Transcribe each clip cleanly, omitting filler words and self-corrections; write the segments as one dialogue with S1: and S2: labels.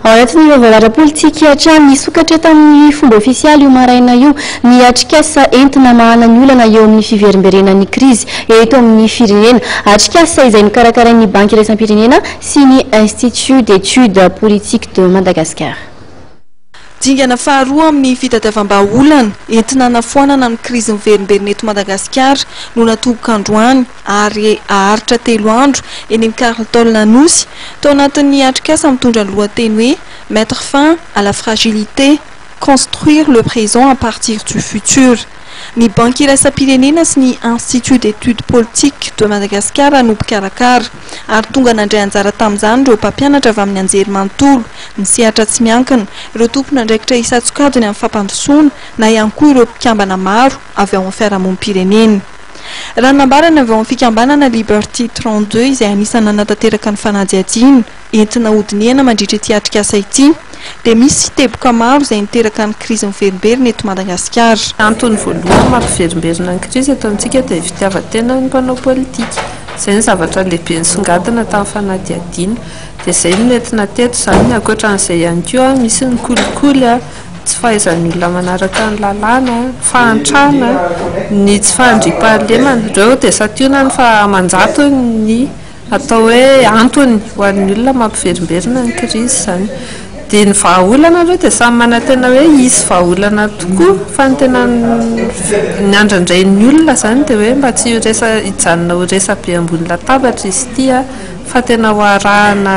S1: Ao anatin'ny vaovao ara-politika hatrany, nisokatra tamin'ny fomba ofisialy io maraina io ny atrikasa entina hamahana ny olana eo amin'ny fiverimberenan'ny krizy eto amin'ny firenena. Atrikasa izay nokarakarain'ny Banky iraisam-pirenena sy ny Institut d'études politiques de Madagascar.
S2: Dingana faharoa amin'ny fitadiavam-bahaolana entina hanafoanana ny krizy miverimberina eto Madagasikara no natomboka androany ary haharitra 3 andro eny amin'ny Carlton Anosy, tao anatin'ny atrikasa mitondra ny lohateny hoe Mettre fin à la fragilité, construire le présent à partir du futur. Ny Banky iraisam-pirenena sy ny Institut d'études politiques de Madagascar no mpikarakara, ary tonga nandray anjara tamin'izany ireo mpampianatra avy amin'ny anjerimanontolo, ny sehatra tsy miankina, ireo tompon'andraikitra isan-tsokajiny amin'ny fampandrosoana na ihany koa ireo mpikambana maro avy ao amin'ny fiarahamonim-pirenena. Raha ny nambarany avy ao amin'ny fikambanana Liberty 32 izay anisan'ny nanatanteraka ny fanadihadiana entina hodinihana mandritra ity atrikasa ity dia misy teboka maro izay niteraka ny krizy miverimberina eto Madagasikara.
S3: Antony voalohany mampiverimberina ny krizy eto amintsika dia ny fitiavan-tenan'ny mpanao politika. Izay ny zavatra lehibe nisongadina tamin'ny fanadihadiana. Dia izay no nentina teto izany. Ankoatra an'izay ihany koa, misy ny kolikoly, tsy fahaizan'ny olona manaraka ny lalàna, ny fahantrana, ny tsy fahandriampahalemana. Ireo dia santionany fa aman-jatony ny atao hoe antony ho an'ny olona mampiverimberina ny krizy izany. Dia ny vahaolana aloha dia samy manantena hoe hisy vahaolana tokoa fa ny tena ny andrandrain'ny olona izany dia hoe mba tsy ho resa- hijanona ho resabe ambony latabatra izy ity fa tena ho arahana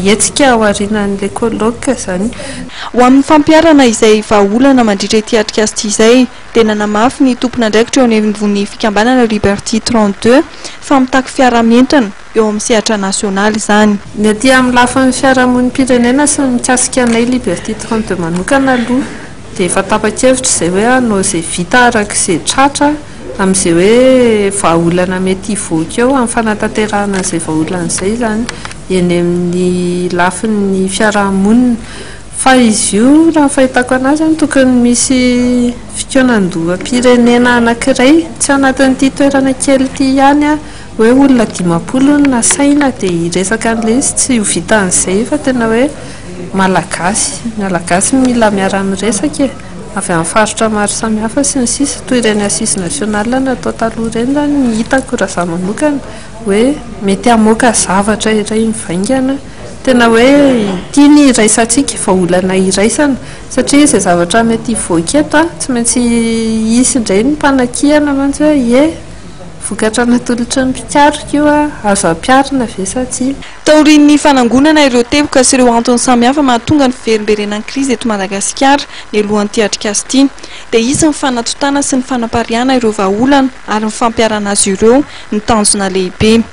S3: hetsika ao aorianan'ilay colloque izany.
S2: Ho amin'ny fampiharana izay vahaolana mandritra ity atrikasa ity izay dia nanamafy ny tompon'andraikitra eo anivon'ny fikambanana Liberty 32 fa mitaky fiaraha-mientana eo amin'ny sehatra nasionaly izany.
S3: Ny aty amin'ny lafiny fiarahamonim-pirenena sy ny mikasika anay Liberty 32 manokana aloha dia efa tapa-kevitra izay hoe hanao izay vita araka izay tratra amin'izay hoe vahaolana mety hivoaka eo amin'ny fanatanterahana an'izay vahaolana izay izany eny amin'ny lafiny fiarahamonina. Fa izy io raha ny fahitako anazy an, tokony misy fikaonandoham-pirenena anankiray, tsy ao anatin'ity toerana kely ity ihany an, hoe olona 50 no nasaina dia hiresaka an'ilay izy, tsy ho vitan'izay fa tena hoe Malagasy, Malagasy mila miara-miresaka e, avy amin'ny faritra maro samihafa sy ny sisa, toy ireny assises nationales natao taloha ireny izany ny hitako raha izaho manokana hoe mety hamoaka zavatra iray mivaingana, tena hoe ity ny iraisantsika, vahaolana iraisana, satria izay zavatra mety hivoaka eto an, tsy maintsy hisy indray ny mpanakiana mantsy hoe ie, vokatra natolotry ny mpikaroka io an, azo ampiharina ve sa tsia.
S2: Taorian'ny fanangonana ireo teboka sy ireo antony samihafa mahatonga ny fiverimberenan'ny krizy eto Madagasikara nialohan'ity atrikasa ity, dia hisy ny fanatontana sy ny fanapariahana ireo vahaolana ary ny fampiharana azy ireo ny tanjona lehibe.